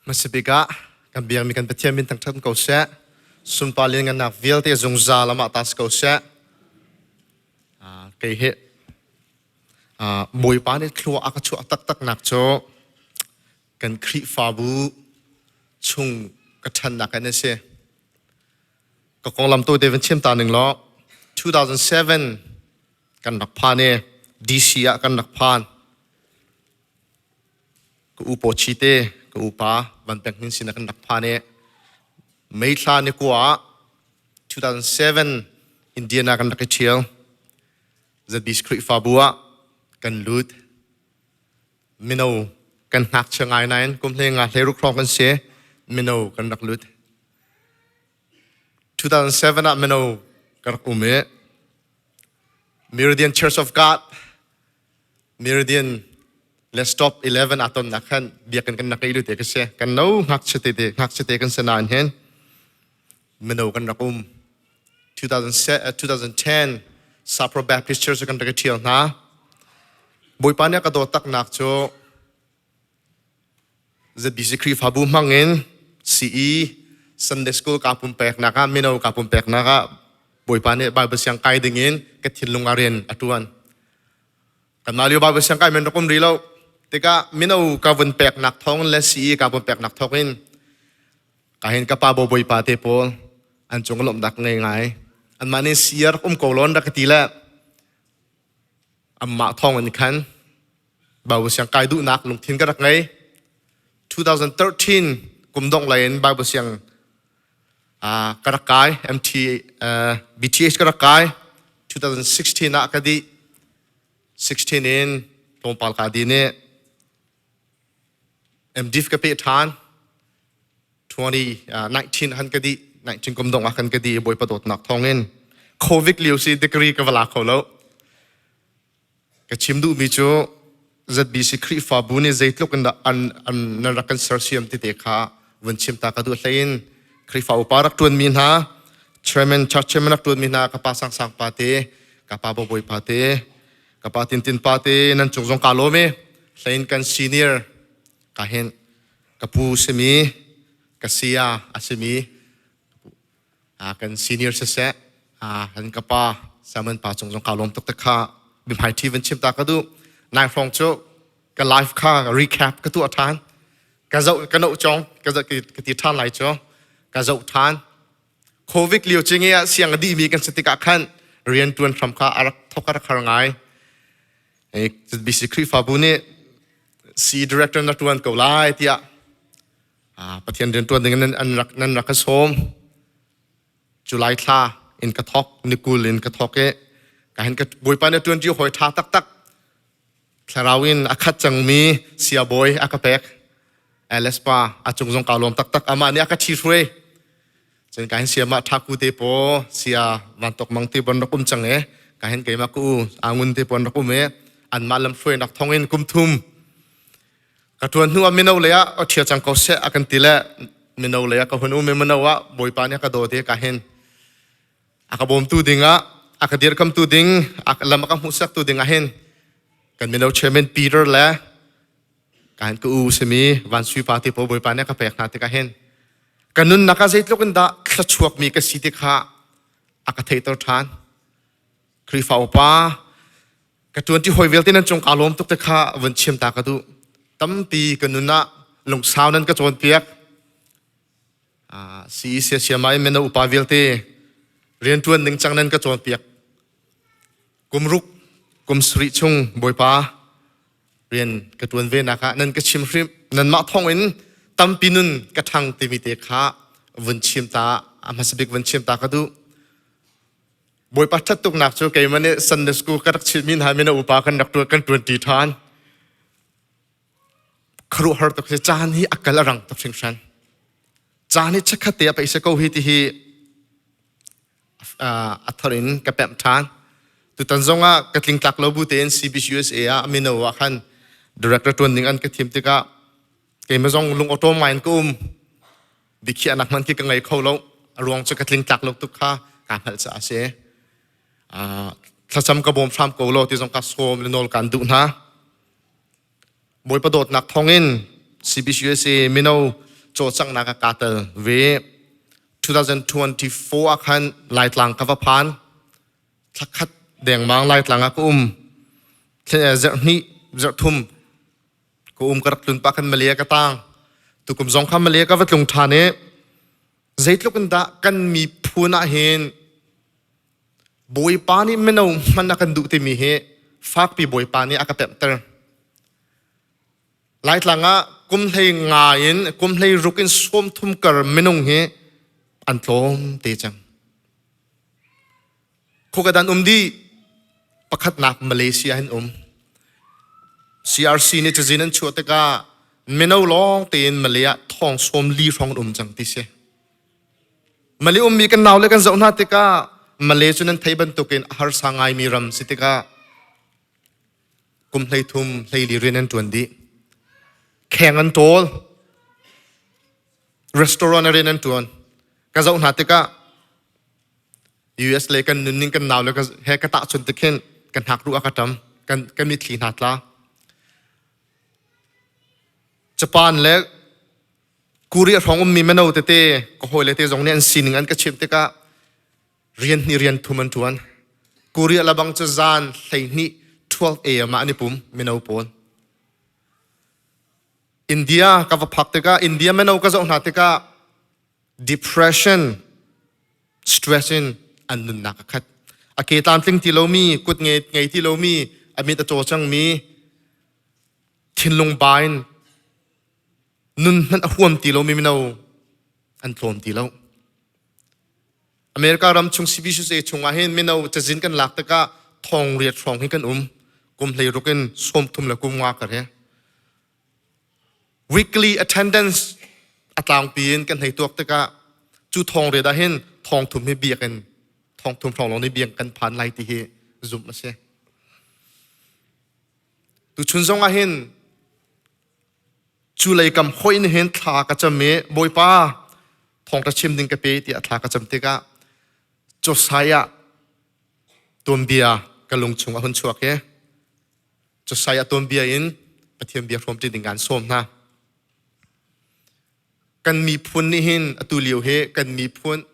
Hmasabik ah kan biakmi kan Pathian min thangṭhat ko seh. Sunpar lianngannak vialte zungzal amah ta si ko seh. Kei hi Bawipa nih thlua a ka chuah taktaknak cu kan Khrihfabu chung ka ṭhannak in a si. Ka konglam tawite van chim ta ning law 2007 kan rak phan i DC ah kan rak phan. Ka u paw chi te ka upa Van Peng Hnin sin ah kan rak phan i May thla ni kua ah 2007 Indiana kan rak i ṭhial. ZBC Khrihfabu ah kan lut. Mino kan ngakchia ngai nain kum hle nga hle ruk hrawng kan si. Mino kan rak lut. 2007 ah mino ka rak um i Meridian Church of God Meridian le stop 11 aa tonnak khan biakinn kan rak i te ka si. Kan no ngakchia te ngakchia te kan si nain hin mino kan rak um. 2010 Sapro Baptist Church kan rak i ṭhial hna. Bawipa nih a ka dawt taknak cu ZBC Khrihfabu hmang in CE Sunday School kaa pumpeknak ah mino kaa pumpeknak ah Bawipa nih Bible siang kai ding in ka thinlung ah rian a ṭuan. Kanmah lio Bible siang kai men rak um rih lo. Tikah mino ka vun peknak thawng le CE ka vun peknak thawng in ka hin ka pa bo Bawipa te pawl an cung lawmhnak ngei ngai. Anmah nih CE rak um ko lawn rak ka ti le Amah thawng in khan Bible siang kai duhnak lungthin ka rak ngei. 2013 kum dongh lei in Bible siang ka rak kai MT BTH ka rak kai 2016 ah ka dih 16 in tlawmpal ka di nih MDiv ka peh ṭhan 2019 han ka dih 19 kum dongh ah kan ka dih Bawipa dawtnak thawngin COVID lio si degree ka va la kho lo ka chim duhmi cu ZBC Khrihfabu nih zeitluk in dah an an nan rak kan sersiam ti te kha vun chim ta ka duh hlei in Khrihfa upa rak ṭuanmi hna chairman church chairman rak ṭuanmi hna ka pa Sang Sang pa te ka pa Bawi pa te ka pa Tin Tin pa te nan cung zong ka lawm i hlei in kan senior ka hin ka pu simi ka saya a simi kan senior siseh kan ka pa Simon pa cung zong ka lawm tuk te kha bimhai thi van chim ta ka duh nai hrawng cu ka life kha recap ka tuah than ka zoh ka no chong ka ka ti than lai cu ka zoh than covid lio chingi ah siang a dih mi kan si tikah khan rian tuan hram kha a rak thok a rak har ngai BC Khrihfabu nih C director na tuan ko lai tiah Pathian rian tuan ding in an rak nan rak ka sawm July thla in ka thok nikul in ka thok i ka hin ka Bawipa nih tuan hoi tha taktak thlarau in a khat cangmi sia bawi a ka pek LS pa a cung zong ka lawm taktak amah nih a ka thi hruai cun ka hin sia mah thaku te po sia vantok mang te bon rak um cang e ka hin keimah ku angun te pon rak um e anmah lam hruai nak thong in kum thum ka tuan hnu ah mino le ah o thia cang ko seh a kan ti le mino le ah ka hun um i mino ah bawipa nih a ka dawt i ka hin a ka bawmtu ding ah a ka dirkamtu ding lam a ka hmuhsaktu ding ah hin kan mino chairman Peter le kan ka u simi Van Sui pa te po bawipa nih a ka pek hna tikah hin ka nunnak ah zeitluk in dah thluachuakmi ka si ti kha a ka theihter ṭhan. Khrihfa upa ka ṭuanṭi hawi vialte nan cung kaa lawm tuk te kha vun chim ta ka duh. Tampi ka nun ah lungsau nan ka cawnpiak. CEC siama in mino upa vialte rianṭuan ning cang nan ka cawnpiak. Kum ruk, kum sarih chung Bawipa rian ka ṭuan ve nak ah nan ka chim hrim nanmah thawng in tampi nun ka ṭhang timi te kha vun chim ta a hmasa bik vun chim ta ka duh Bawipa ṭhat tuknak cu keimah nih Sunday school ka rak chimmi hna mino upa kan rak ṭuan kan ṭuan ṭi ṭhan khuaruahhar tuk si caan hi a kal a rang tuk hringhran caan hi chikkhat te a pei se ko hi ti hi a thar in ka pemh ṭhan. Tutan zongah ka tlingtlak lo bu tein CBCUSA ah mino ah khan director ṭuan ding an ka thim tikah keimah zong lung awṭawm ngai in ka um. Biakhiahnak hmanh khi ka ngei kho lo. A ruang cu ka tlingtlak lo tuk kha kaa hngalh caah a si. Thlacam ka bawm hram ko law ti zong ka sawm le nawl kaan duh hna. Bawipa dawtnak thawngin CBCUSA mino cawlcanghnak ah kaa tel ve. 2024 ah khan Laitlang ka va phan. Thlakhat dengmang Laitlang ah ka um. Zarh hnih, zarh thum ka um ka rak tlun pah khan Malay ka tang. Tukum zong kha Malay ka va tlung ṭhan i zeitluk in dah kan miphun ah hin Bawipa nih mino hman a kan duh timi hi fakpi Bawipa nih a ka pemhter. Laitlang ah kum hlei nga in kum hlei ruk in sawm thum kar minung hi an tlawm te cang. Khukadan um dih pakhatnak Malaysia hin um. CRC nih cazin an chuah tikah mino lawng tein Malay ah thong sawm li hrawng um cang ti si. Malay ummi kan nau le kan zoh hna tikah Malay cu nan thei bantukin a harsa ngaimi ram si tikah kum 13 hleili rian an ṭuan dih. Kheng an ṭawl. Restaurant a rian an ṭuan. Ka zoh hna tikah US le kan nunning kan nau le he ka tahchun tik hin kan hnak ruh a ka ṭam. Kan kan mitthli hna tla. Japan le Korea hrawng ummi mino tete ka hawile te zong nih an sining an ka chimh tikah rian hnih rian thum an ṭuan. Korea labang cu zan 12 12 a.m. ah an i pum mino pawl. India ka va phak tikah India mino ka zoh hna tikah depression stress in an nunnak a khat. A ke tlamtling ti lomi, kut ngei, ngei ti lomi, a mit a caw cangmi, thinlung ba in nun hmanh a huam ti lomi mino an tlawm ti lo. America ram chung CBCUSA chungah hin mino cazin kan lak tikah thong riat hrawng hi kan um. Kum hlei ruk in sawm thum le kum nga kar hi. Weekly attendance a tlangpi in kan hei tuak tikah cu thong riat ah hin thong thum hi biak in thong thum hrawng lawng nih biak kan phan lai ti hi zumh a si. Tuchun zong ah hin Cu lei kam hoih nih hin thla ka cam i Bawipa thawngṭha chim ding ka pe tiah thla ka cam tikah Josiah tuanbia ka lung chung a hun chuak i Josiah tuanbia in Pathian bia hrawmṭi ding aan sawm hna. Kan miphun nih hin atu lio hi kan miphun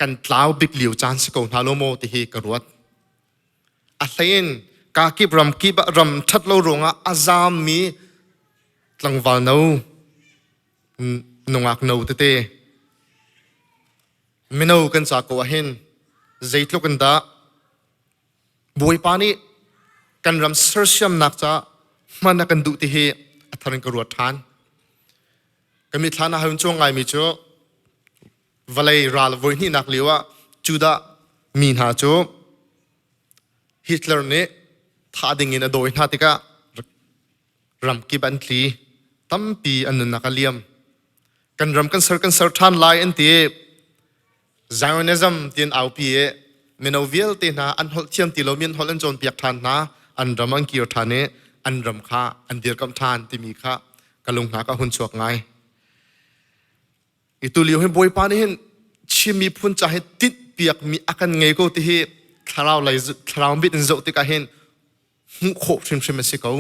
kan tlau bik lio caan si ko hna lo maw ti hi ka ruat. A hleiin kakip ram kip ah ram ṭhat lo ruangah a zaammi tlangval no, nungak no tete mino kan ca ko ahhin zeitluk in dah Bawipa nih kan ram sersiamnak ca hman a kan duh ti hi a thar in ka ruat ṭhan. Ka mithlan ah hun cuang ngaimi cu vawlei ral voihnihnak lio ah Judah mi hna cu Hitler nih thah ding in a dawi hna tikah ramkip an tli tampi an nunnak a liam kan ram kan ser kan ser ṭhan lai an ti Zionism tiin aupi i mino vialte hna an holh thiam ti lomi an holh an cawnpiak ṭhan hna an ram an kir ṭhan i an ram kha an dirkamh ṭhan timi kha ka lung hna ka hun chuak ngai I tulio hi Bawipa nih hin Chin miphun ca hi tinhpiakmi a kan ngei ko ti hi thlarau lei thlarau mit in zoh tikah hin hmuh khawh hrimhrim a si ko.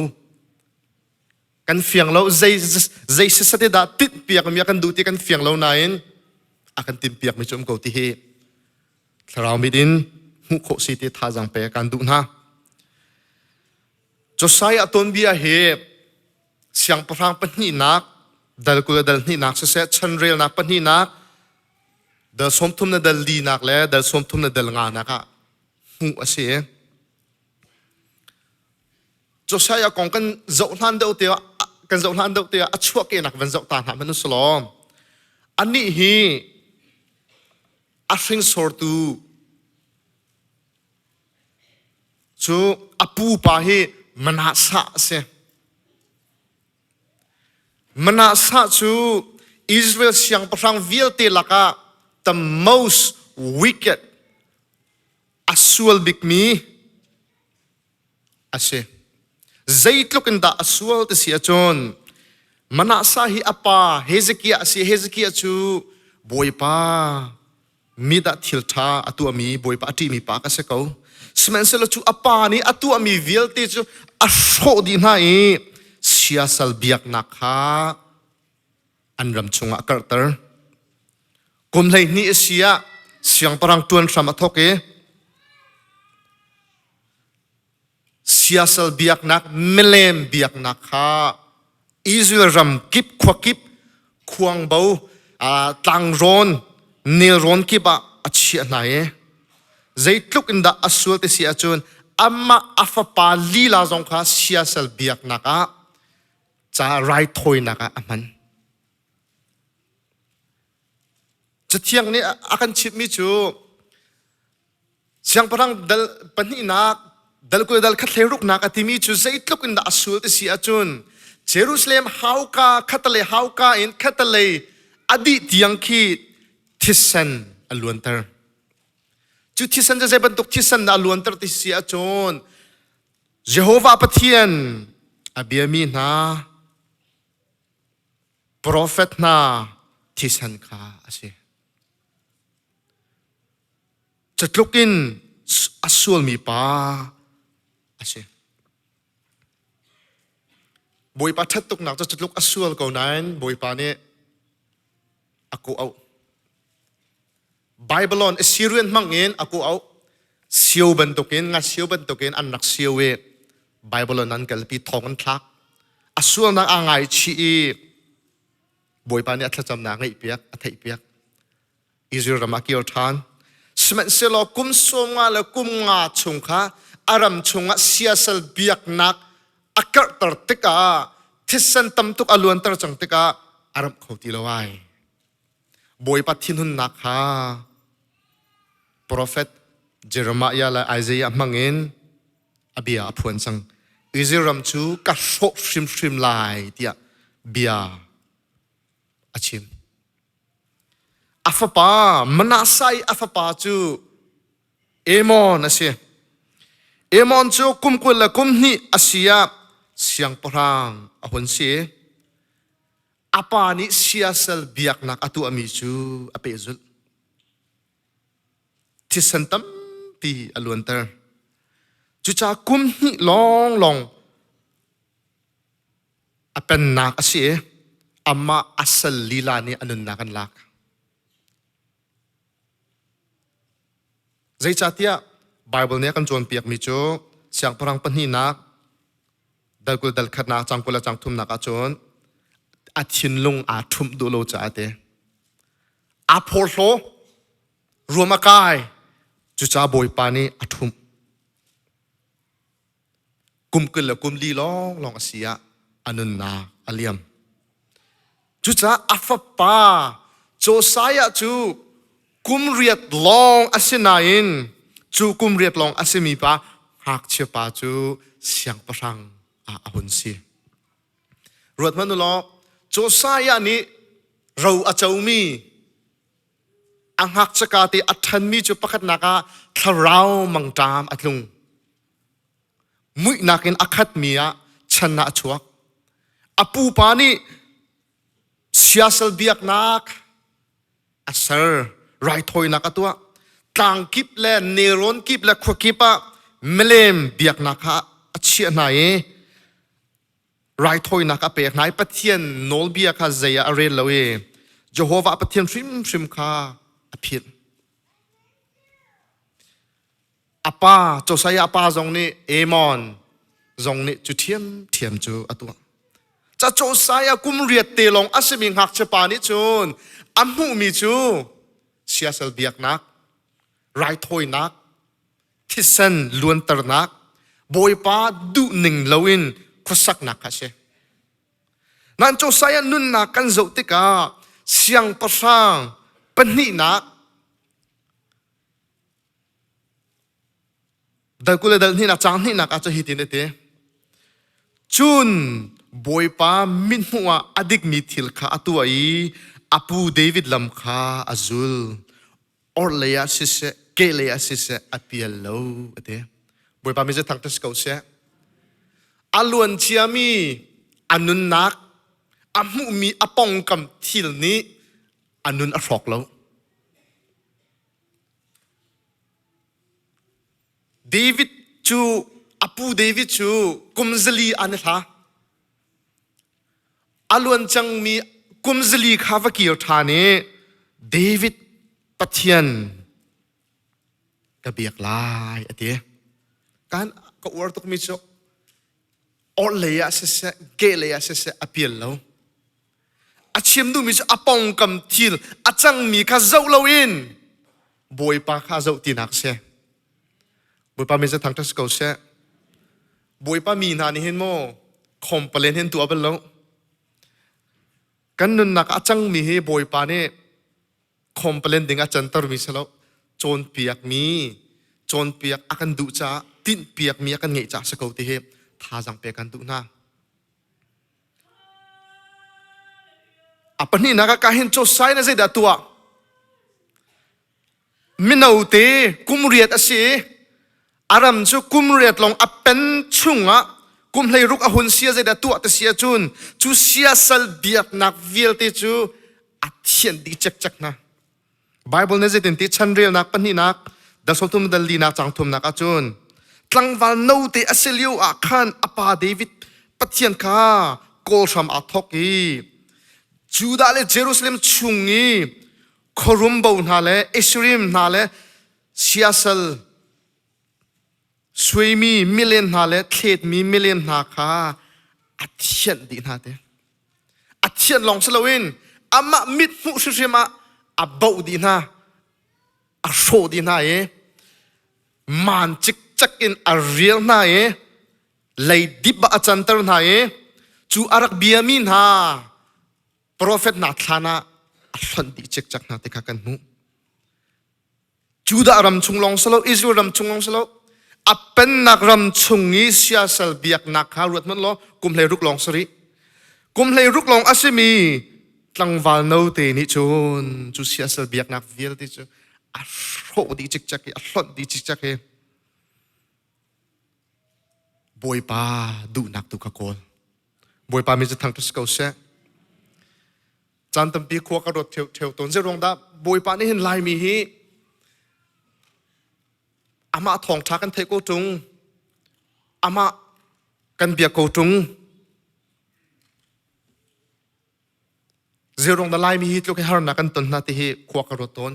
Kan fiang lo zei zei sisat dah tinhpiakmi a kan duh ti kan fiang lo nain a kan tinhpiakmi cu um ko ti hi thlarau mit in hmuh khawh si ti thazaang pe kan duh hna. Josiah tuanbia hi siangpahrang pahnihnak dal 20 le dal hnihnak siseh chanrelnak pahnihnak dal 30 le dal linak le dal 30 le dal nganak ah hmuh a si. Josiah kong kan zoh hlan deuh te kan zoh hlan deuh te a chuahkehnak van zoh ta hna hmanh usulaw anih hi a hringsortu Cu a pupa hi Manasseh a si. Manasseh cu Israel siangpahrang vialte lakah the most wicked a sual bikmi a si. Zeitluk in dah a sual ti si ahcun Manasseh hi a pa Hezekiah a si. Hezekiah cu Bawipa mi dah thil ṭha a tuahmi Bawipa a ṭihmi pa ka si ko. Sihmanhsehlaw cu a pa nih a tuahmi vialte cu a hrawh dih hna i siasal biaknak kha An ram chungah a karhter. Kum 12 a si ah siangpahrang ṭuan hram a thawk i siasal biaknak milem biaknak kha Israel ram kip khua kip khuangbo tlangrawn nelrawn kip ah a chiah hna i zeitluk in dah a sual ti si ahcun amah a fapa lila zong kha siasal biaknak ah ca raithawinak ah a hman. Cathiang nih a kan chimhmi cu Siangpahrang dal pahnihnak dal 20 dal khat hleiruknak a timi cu zeitluk in dah a sul ti si ahcun Jerusalem hauka khatalei hauka in khatalei a dih tiang khi thisen a luanter. Cu thisen cu zei bantuk thisen dah a luanter ti si ahcun Jehovah Pathian a biami hna profet hna thisen kha a si. Catluk in a sualmi pa a si. Bawipa ṭhat tuknak cu catluk a sual ko nain Bawipa nih a kawh auh. Babylon Assyrian hmang in a kawh auh. Sio bantukin, nga sio bantukin an rak sio i Babylon an kalpi thong an thlak. A sualnak aa ngaichih i Bawipa nih a thlacamnak a ngaihpiak, a theihpiak. Israel ram ah kir ṭhan. Sihmanhsehlaw kum 50 le kum nga chung kha a ram chungah siasal biaknak a karhter tikah thisen tam tuk a luanter cang tikah a ramh kho ti lo ai. Bawipa thinhunnak kha profet Jeremiah le Isaiah hmangin a bia a phuan cang. Israel ram cu ka hrawh hrimhrim lai tiah bia a chim. A fapa Manasseh i a fapa cu Amon a si. Amon cu kum 22 a si ah siangpahrang a hun si. A pa nih siasal biaknak a tuahmi cu a pehzulh. Thisen tampi a luanter. Cucaah kum hnih lawnglawng a pennak a si i amah a sal lila nih a nunnak an lak. Zeicahtiah Baibal nih a kan cawnpiakmi cu siangpahrang pahnihnak dal 20 dal khatnak cang 20 le cang thumnak ahcun a thinlung aa ṭhumh duh lo caah te aa phorhlaw ruam a kai cucaah Bawipa nih a ṭhumh. Kum 20 le kum li lawnglawng a si ah a nunnak a liam. Cucaah a fapa Josiah cu kum riat lawng a si nain cu kum riat lawng a simi pa ngakchia pa cu siangpahrang ah a hun si. Ruat hmanh u law Josiah nih ro a comi a ngakchia te a ṭhanmi cu pakhatnak ah thlarau mangṭam a tlung. Muihnak in a khatmi ah chan ah a chuak. A pupa nih siasal biaknak a ser, raithawinak a tuah. Tlang kip le nelrawn kip le khua kip ah milem biaknak kha a chiah hna i raithawinak a pek hna i Pathian nawlbia kha zei ah a rel lo i Jehovah Pathian hrimhrim kha a philh. A pa Josiah pa zong nih Amon zong nih cu ṭhiamṭhiam cu a tuah. Ca Josiah kum riat te lawng a simi ngakchia pa nih cun a hmuhmi cu siasal biaknak, raithawinak, thisen luanternak, Bawipa duhning loin khuasaknak kha a si. Nan Josiah nunnak kan zoh tikah siangpahrang pahnihnak Dal 20 le dal hnihnak caang hnihnak ah cu hitin a ti. Cun Bawipa mithmuh ah a dikmi thil kha a tuah i a pu David lam kha a zul. Orhlei ah siseh, kehlei ah siseh a pial lo a ti. Bawipa mi cu thangṭhat si ko seh. A luan ciami a nunnak, a hmuhmi a pongkam thil nih a nun a hrawk lo. David cu a pu David cu kum 4 an i hla. A luan cangmi kum zali kha va kir ṭhan i David Pathian ka biak lai a ti. Kan ka uar tukmi cu orhlei ah siseh, kehlei ah siseh a pial lo. A chim duhmi cu a pongkam thil a cangmi kha zoh loin Bawipa kha zoh tinak si. Bawipa min cu thangṭhat si ko seh. Bawipa mi hna nih hin maw complain hin tuah bal lo. Kan nunnak a cangmi hi Bawipa nih complain ding a cantermi si lo. Cawnpiakmi, cawnpiak a kan duh caah, tinhpiakmi a kan ngeih caah si ko ti hi thazaang pek kan duh hna. A pahnihnak ah ka hin Josiah na zeidah tuah? Mino te kum riat a si i a ram cu kum riat lawng a pen chungah kum 16 a hun si ah zeidah tuah ti si ahcun cu siasal biaknak vialte cu a thianh dih cekcek hna. Bible nih zeitin ti chanrelnak pahnihnak dal sawmthum dal linak cang thumnak ahcun tlangval note a si lio ah khan a pa David Pathian kha kawl hram aa thawk i Judah le Jerusalem chung i khuarumbo hna le Esrim hna le siasal suaimi milem hna le thletmi milem hna kha a thianh dih hna te. A thianh lawng si loin amah mit hmuh hrimhrim ah a boh dih hna, a hrawh dih hna i maan cikcek in a rial hna i leidip ah a canter hna i cu a rak biami hna Profet hna thlan ah a hlonh dih cikcek hna ti kha kan hmuh. Judah ram chung lawng si lo, Israel ram chung lawng si lo, a pennak ram chung i siasal biaknak kha ruat hmanh law kum 16 lawng si rih. Kum 16 lawng a simi tlangval note nih cun cu siasal biaknak vialte cu a hrawh dih cikcek i a hlonh dih cikcek i Bawipa duhnak tu kha kawl. Bawipa min cu thangṭhat si ko seh. Caan tampi khua ka ruat ṭheo ṭheo tawn. Zei ruang dah Bawipa nih hin Laimi hi amah thawngṭha kan theih ko ṭung, amah kan biak ko ṭung. Zei ruang dah Laimi hi tluk hi harnak kan ton hna ti hi khua ka ruat tawn.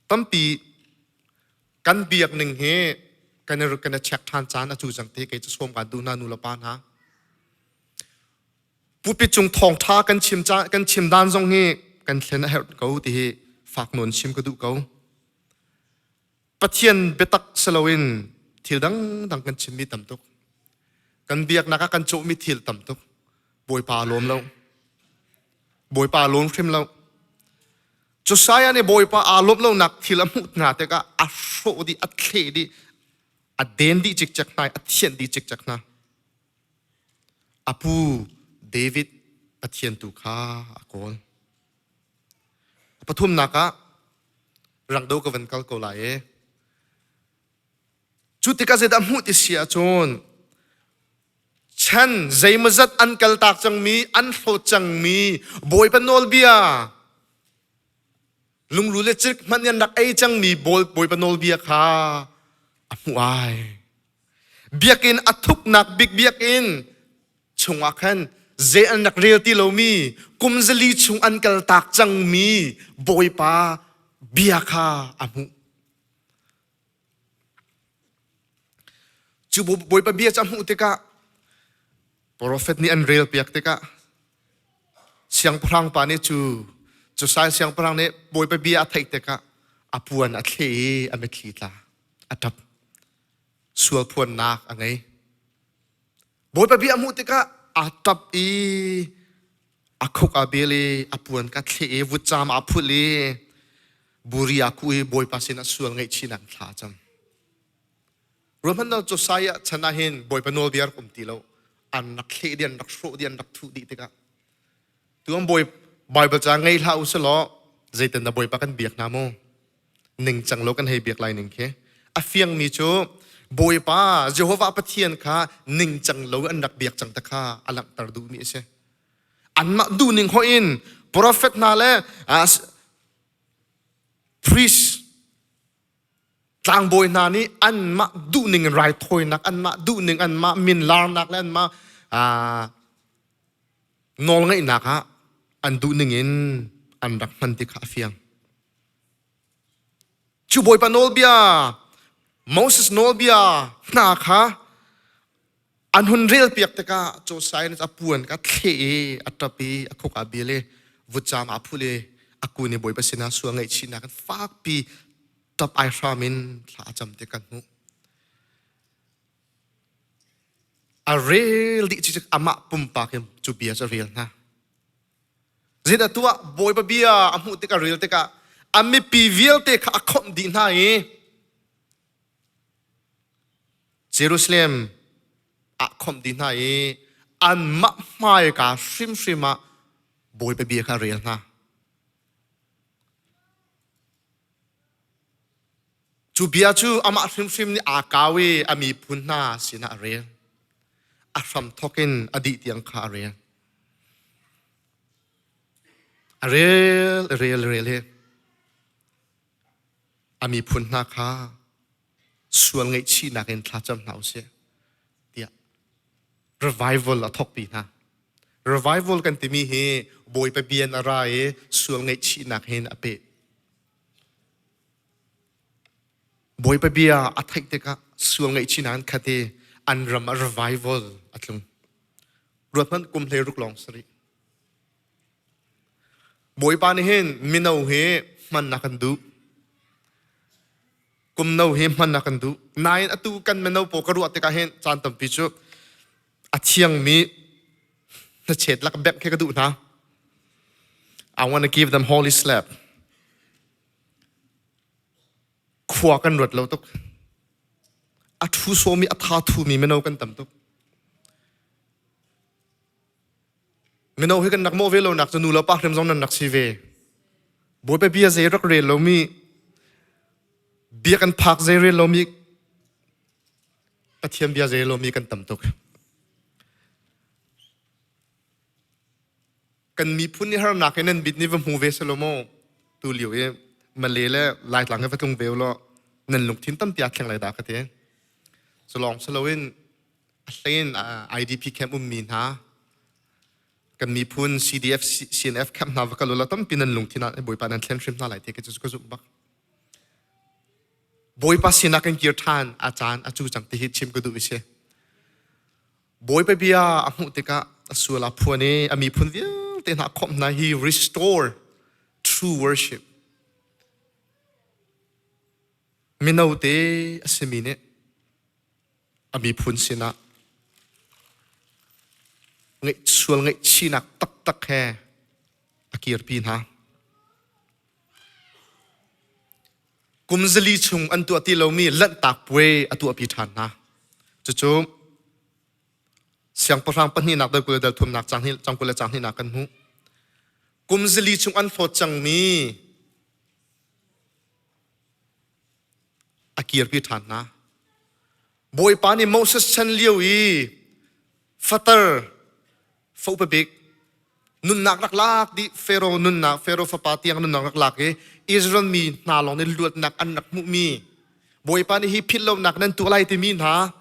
Tampi kan biak ning hi kan i kan i check ṭhan caan a cu cang ti kei cu sawm kaan duh hna nu le pa hna. Pulpit cung thawngṭha kan chim ca kan chim dan zong hi kan thlen a herh ko ti hi fak nawn chim ka duh ko. Pathian biatak si loin thil dangdang kan chimmi tam tuk. Kan biaknak ah kan cawhmi thil tam tuk. Bawipa a lawm lo. Bawipa a lawm hrim lo. Josiah nih Bawipa aa lawmh lonak thil a hmuh hna tikah a hrawh dih, a thleh dih, a den dih cikcek hna i a thianh dih cikcek hna. A pu David Pathian tu kha a kawl. A pathumnak ah rang do ka van kal ko lai i cu tikah zeidah hmuh ti si ahcun chan zeimawzat an kaltak cangmi an hlawt cangmi Bawipa nawlbia lungru le cik hmanh an rak ei cangmi Bawipa nawlbia kha a hmuh ai biakinn a thuknak bik biakinn chungah khan zei an rak rel ti lomi kum 400 chung an kaltak cangmi Bawipa bia kha a hmuh Cu Bawipa bia cu a hmuh tikah profet nih an relpiak tikah siangpahrang pa nih cu Josiah siangpahrang nih Bawipa bia a theih tikah a puan a thleh i a mitthli tla a ṭap sual phuannak a ngei Bawipa bia a hmuh tikah a ṭap i a khuk aa bel i a puan ka thleh i vutcaam aa phulh i buri aa kuh i Bawipa sinah sual ngaihchihnak thla a cam. Ruahmannak Josiah chan ah hin Bawipa nawlbia rak um ti lo. An rak thleh dih, an rak hrawh dih, an rak thuh dih tikah tuan Bawi Bible ca ngei hlah u selaw zeitin dah Bawipa kan biak hna mu? Ningcang lo kan hei biak lai ning khi. A fiangmi cu Bawipa Jehovah Pathian kha ningcang lo an rak biak cang ta kha a langhter duhmi a si. Anmah duhning hoih in prophet hna le priest tlangbawi hna nih anmah duhning in raithawinak anmah duhning anmah min larnak le anmah. Nawlngeihnak ah an duh ningin an rak hman ti kha a fiang. Cu Bawipa nawlbia, Moses nawlbia hna kha an hun relpiak tikah Josiah nih a puan kha thleh i a ṭap i a khuk aa bil i vutcam aa phul i a kun i Bawipa sinah sual ngaihchihnak in fakpi ṭap ai hram in thla a cam ti kan hmuh. A rel dih cu amah pumpak in cu bia cu a rel hna. Zeidah tuah Bawipa bia a hmuh tikah rel tikah a mipi vialte kha a khawmh dih hna i Jerusalem ah khawmh dih hna i anmah hmaika hrimhrim ah Bawipa bia kha a rel hna. Cu bia cu amah hrimhrim nih aa kau i a miphun hna sinah a rel. A hramthawk in a dih tiang kha a rel. A rel, a rel, a rel i a miphun hna kha sual ngaihchihnak in thlacam hna usih tiah revival a thawkpi hna. Revival kan timi hi Bawipa bia in a ra i sual ngaihchihnak hin a peh. Bawipa bia a theih tikah sual ngaihchihnak an khat i an ram ah revival a tlung. Ruat hmanh kum 16 lawng si rih. Bawipa nih hin mino hi hman a kan duh. Kum no hi hman a kan duh. Nain atu kan mino pawl ka ruah tikah hin caan tampi cu a thiangmi hnachet lak bengh khi ka duh hna. I want to give them holy slap. Khua kan ruat lo tuk. A ṭhu sawmi a tha thumi mino kan tam tuk. Mino hi kan rak mawh ve lo nak cu nu le pa hrim zong nan rak si ve. Bawipa bia zei rak rel lomi, bia kan phak zei rel lomi, Pathian bia zei lomi kan tam tuk. Kan miphun nih harnak hi nan bit nih va hmu ve selaw maw tu lio i Malay le Laitlang hi va tlung ve ulaw nan lungthin tampi aa thleng lai dah ka ti. Culawng siloin a hlein IDP camp ummi hna kan miphun CDF CNF camp hna va kal ulaw tampi nan lungthin ah Bawipa nan thlen hrim hna lai ti ka cu ka zumh bak. Bawipa sinah kan kir ṭhan a caan a cu cang ti hi chim ka duh i si. Bawipa bia a hmuh tikah a sual a phuan i a miphun vialte hna a khawmh hna hi restore true worship. Mino te a simi nih a miphun sinah sual ngaihchihnak taktak he a kirpi hna. Kum zali chung an tuah ti lomi Lanhtak Puai a tuahpi ṭhan hna. Cucu siangpahrang pahnihnak dal 20 le dal thumnak cang hnih cang 20 le cang hnihnak kan hmuh. Kum zali chung an hlawt cangmi a kirpi ṭhan hna. Bawipa nih Moses chan lio i fater fopabik nunnak rak lak dih Pharaoh nunnak Pharaoh fapa tiang nunnak rak lak i Israel mi hna lawng nih luatnak an rak hmuhmi Bawipa nih hi philh lonak nan tuah lai timi hna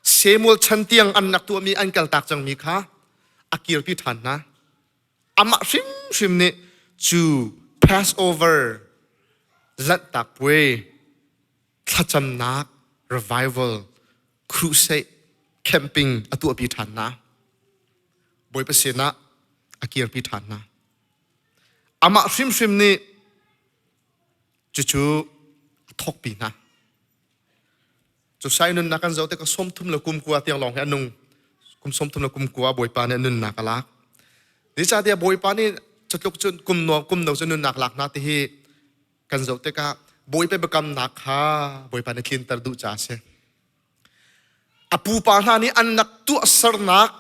Samuel chan tiang an rak tuahmi an kaltak cangmi kha a kirpi ṭhan hna. Amah hrimhrim nih cu Passover Lanhtak Puai thlacamnak revival crusade camping a tuahpi ṭhan hna. Bawipa sinah a kirpi ṭhan hna. Amah hrimhrim nih cucu a thawkpi hna. Cu sai nunnak kan zoh tikah 33 kum tiang lawng hi a nung. Kum 33 kum Bawipa nih nunnak a lak. Zeicahtiah Bawipa nih cutluk cun kum no kum no cu nunnak lak hna ti hi kan zoh tikah Bawipa biakamnak kha Bawipa nih tlinter duh caah a si. A pupa hna nih an rak tuahsernak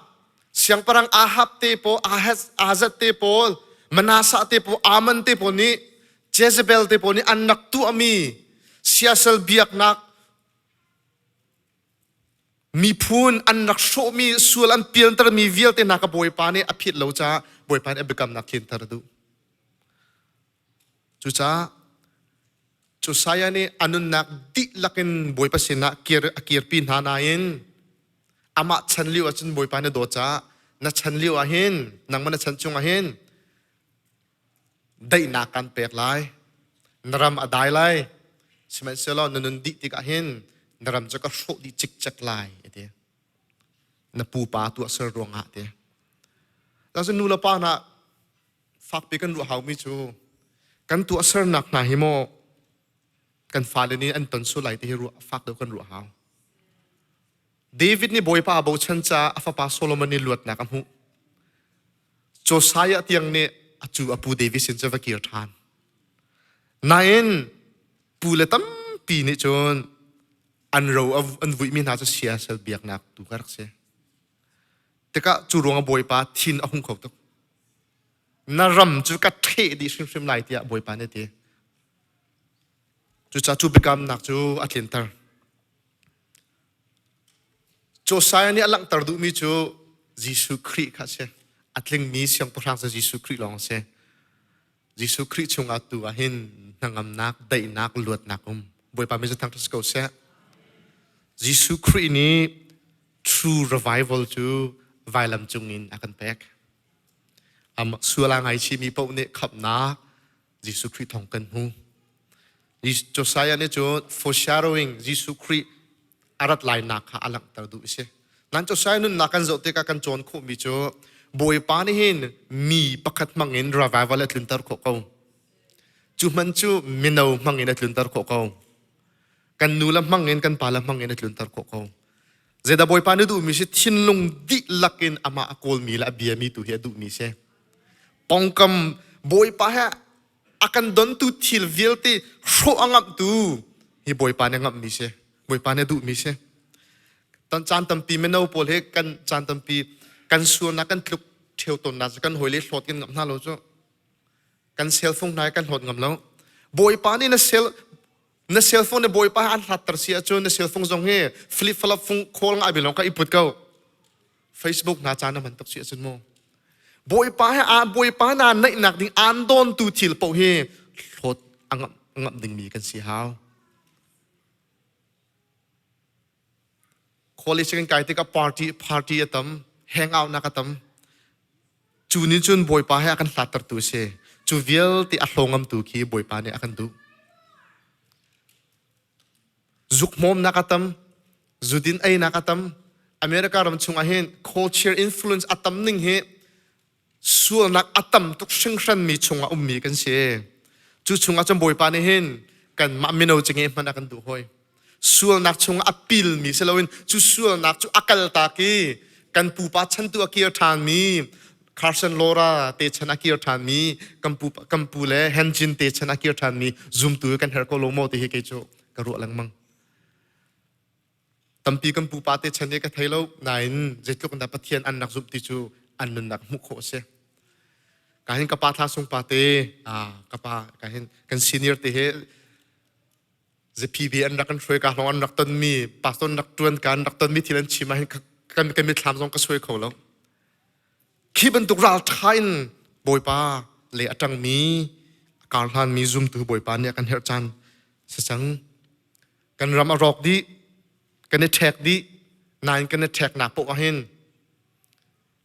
siangpahrang Ahab te pawl, Ahaz te pawl, Manasseh te pawl, Amon te pawl nih Jezebel te pawl nih an rak tuahmi siasal biaknak miphun an rak hrawhmi sual an pialtermi vialte hna ka Bawipa nih a phit lo caah Bawipa nih a biakamnak tlinter a duh. Cucaah Josiah nih a nunnak dihlak in Bawipa sinah kir a kirpi hna nain amah chan lio ahcun Bawipa nih a dawt caah Na chan lio ah hin, nangmah na chan chung ah hin daihnak kan pek lai. Na ram a dai lai. Sihmanhsehlaw na nun dih tikah hin na ram cu ka hrawh dih cikcek lai, a ti. Na pupa tuahser ruangah ti. Cun nu le pa hna fakpi kan ruah haumi cu kan tuahsernak hna hi maw kan fale nih an ton sual lai ti hi ruah fak deuh kan ruah hau. David nih Bawipa a bochan caah a fapa Solomon nih luatnak a hmuh. Josiah tiang nih a cu a pu David sin cu va kir ṭhan. Nain pu le tampi nih cun an ro an vuihmi hna cu siasal biaknak tu kha rak si. Tikah cu ruangah Bawipa thin a hung kho tuk. Na ram cu ka ṭheh dih hrimhrim lai tiah Bawipa nih a ti. Cucaah cu biakamnak cu a tlinter. Josiah nih a langhter duhmi cu Jesuh Khrih kha a si. A tlingmi siangpahrang cu Jesuh Khrih lawng a si. Jesuh Khrih chungah tu ah hin hnangamnak, daihnak, luatnak um. Bawipa min cu thangṭhat si ko seh. Jesuh Khrih nih true revival cu vailam cungin a kan pek. Amah sual aa ngaichihmi paoh nih khamhnak Jesuh Khrih thawng kan hmu. Josiah nih cun foreshadowing Jesuh Khrih a rat lainak kha a langhter duh a si. Nan Josiah nunnak kan zoh tikah kan cawn khawhmi cu Bawipa nih hin mi pakhat hmangin revival a tlunter khawh ko. Cu hman cu mino hmangin a tlunter khawh ko. Kan nu le hmangin kan pa le hmangin a tlunter khawh ko. Zeidah Bawipa nih duhmi si thinlung dihlak in amah a kawlmi le a biami tu hi a duhmi si. Pongkam Bawipa he a kan dontu thil vialte hrawh a ngamhtu hi Bawipa nih a ngamhmi si. Bawipa nih a duhmi si. Tan caan tampi mino pawl he kan caan tampi kan sualnak kan tluk ṭheo tawnnak cu kan hawile hlawt kan ngamh hna lo cu. Kan cell phone hna kan hlawt ngam lo. Bawipa nih na cell na cell phone nih Bawipa an hlatter si ahcun na cell phone zong hi flip flop fung call ngai bilong ka i put ko. Facebook hna caan na hman tuk si ahcun mu. Bawipa he a Bawipa na naihnak ding aan dawntu thil paoh hi hlawt a ngamh ngamh dingmi kan si hau. College kan kai tikah party party a tam, hangout nak a tam. Cu nih cun Bawipa he a kan hlattertu a si. Cu vialte a hlawngamtu khi Bawipa nih a kan duh. Zukhmawmnak a tam, zudin einak a tam. America ram chungah hin culture influence a tam ning hi sualnak a tam tuk hringhranmi chungah ummi kan si. Cu chungah cun Bawipa nih hin kanmah mino cinge hmanh a kan duh hoi. Sualnak chungah a pilmi si loin cu sualnak cu a kaltak i kan pupa chan tu a kir ṭhanmi Carson Laura te chan a kir ṭhanmi kan pu kan pu le Hanjin te chan a kir ṭhanmi zumtu kan herh ko lo maw ti hi kei cu ka ruah lengmang. Tampi kan pupa te chan hi ka thei lo nain zeitluk in dah Pathian an rak zumh ti cu an nunnak hmuh khawh a si. Ka hin ka pa thla sung pa te ka pa ka hin kan senior te he ZPB an rak kan hruai ka hlong an rak tonmi pastor an rak tuan ka an rak tonmi thil an chim ah hin kan kan mitthlam zong ka suai kho lo. Khi bantuk ralṭha in Bawipa le a ṭangmi a karhlanmi zumtu Bawipa nih a kan herh caan si cang. Kan ram a rawk dih, kan i ṭhek dih, nain kan i ṭheknak paoh ah hin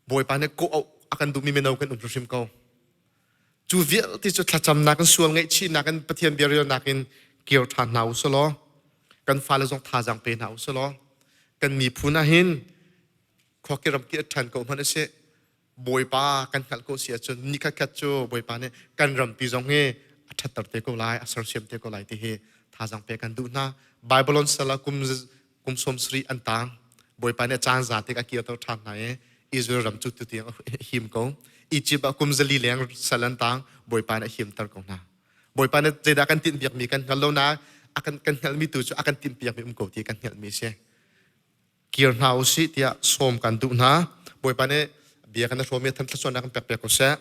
Bawipa nih kawh auh a kan duhmi mino kan um hrimhrim ko. Cu vialte cu thlacamnak in sual ngaihchihnak in Pathian bia relnak in kir ṭhan hna u selaw kan fale zong thazaang pe hna u selaw kan miphun ah hin khuaki ramki a ṭhan ko hmanh a si Bawipa kan hngalh ko si ahcun ni khatkhat cu Bawipa nih kan rampi zong hi a ṭhatter te ko lai a sersiam te ko lai ti hi thazaang pek kan duh hna Babylon sal ah kum kum 70 an tang Bawipa nih a caan za tik a kirter ṭhan hna i Israel ram cu tutiang a him ko Egypt ah kum 400 leng sal an tang Bawipa nih a himter ko hna Bawipa nih zeidah kan tinhpiakmi kan hngal lo na a kan kan hngalhmi tu cu a kan tinhpiakmi um ko ti kan hngalhmi si kir hna u sih tiah sawm kan duh hna. Bawipa nih bia kan i hrawm i than thluachuahnak kan pek piak ko seh.